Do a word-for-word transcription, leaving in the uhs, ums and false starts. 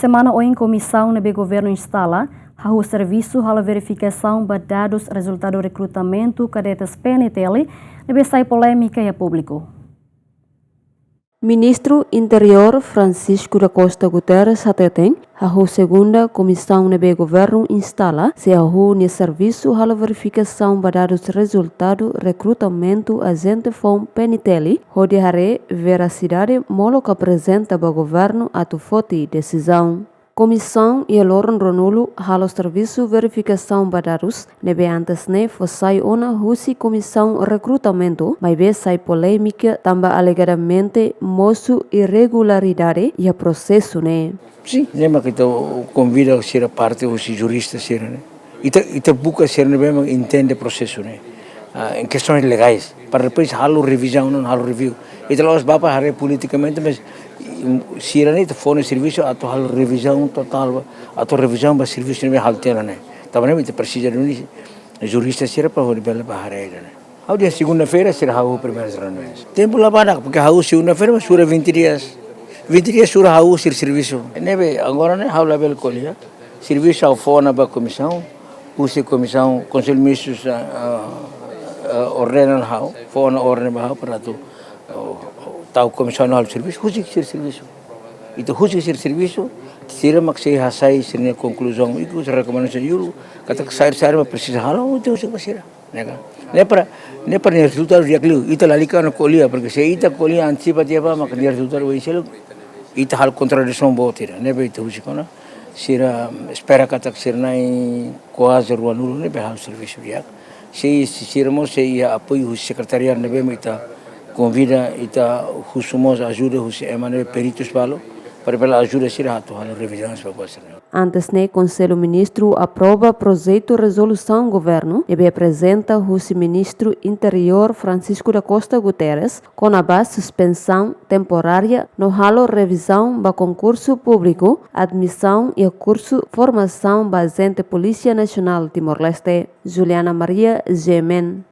Semana oin, komisaun ne'ebé governu instala hahú servisu halo verifikasaun ba dadus rezultadu rekrutamentu kadetes P N T L ne'ebé sai polémika iha públiku. Ministru Interiór Francisco da Costa Guterres hateten, hahú segunda komisaun ne'ebé governu instala sei hahú nia servisu halo verifikasaun ba dadus rezultadu rekrutamentu ajente foun P N T L, hodi haree verasidade molok aprezenta ba governu atu foti desizaun. Komisaun iha loron ruanulu halo servisu verifikasaun ba dadus ne'ebé antes ne'e fó sai ona husi komisaun rekrutamentu, maibé sai polémika tanba alegadamente mosu irregularidade iha prosesu ne'e. Sin, ne'e mak ita konvida sira parte husi jurista sira ne'e. Ita, ita buka sira ne'ebé mak entende prosesu ne'e. Ah, em questões legais, para depois halo revizaun, não halo review. Ita la'ós bá para haree politikamente, mas, mm, sira ne'e ita fó nia servisu atu halo revizaun totál, atu revizaun ba servisu ne'ebé halo tiha ona ne'e. Tanba ne'e ita presiza duni jurista sira para hodi bele bá haree ne'e. Ha'u dehan segunda-feira sira halo primeira reunião. Tempu la barak, porque ha'u segunda-feira mak sura vinte dias. Vinte dias sura halo sira servisu. Ne'ebé agora ne'e ha'u labele ko'alia. Servisu ha'u fó ona ba komisaun, husi komisaun, Konsellu Ministrus, ah, ah, ah, ordena ha'u, fó ona orden ba ha'u para atu, oh, tau komisaun halo servisu, husik sira servisu. Ita husik sira servisu, sira mak sei hasai sira-nia konkluzaun, ikus rekomendasaun uluk, katak saida-saida mak presiza halo, ita husik ba sira. Ne'e ka? Ne'e para, ne'e para nia rezultadu di'ak liu, ita lalika ona ko'alia, porque se ita ko'alia antesipa tiha ba, maka nia rezultadu oin seluk, ita halo kontradisaun boot ida, ne'ebé ita husik ona. Sira, mm, espera katak sira na'in kuaze ruanulu ne'ebé halo servisu di'ak. Se, se sira mós sei iha apoiu husi sekretariadu ne'ebé mak ita konvida, ita husu mós ajuda husi ema ne'ebé peritus balu, para bele ajuda sira atu halo revizaun ba buat sira. Antes ne'e, Konsellu Ministru aprova projetu rezolusaun governu ne'ebé aprezenta husi Ministru Interiór Francisco da Costa Guterres kona-ba suspensaun temporária no halo revizaun ba konkursu públiku admisaun iha kursu formasaun ba ajente Polísia Nasionál Timor-Leste. Juliana Maria, G M N.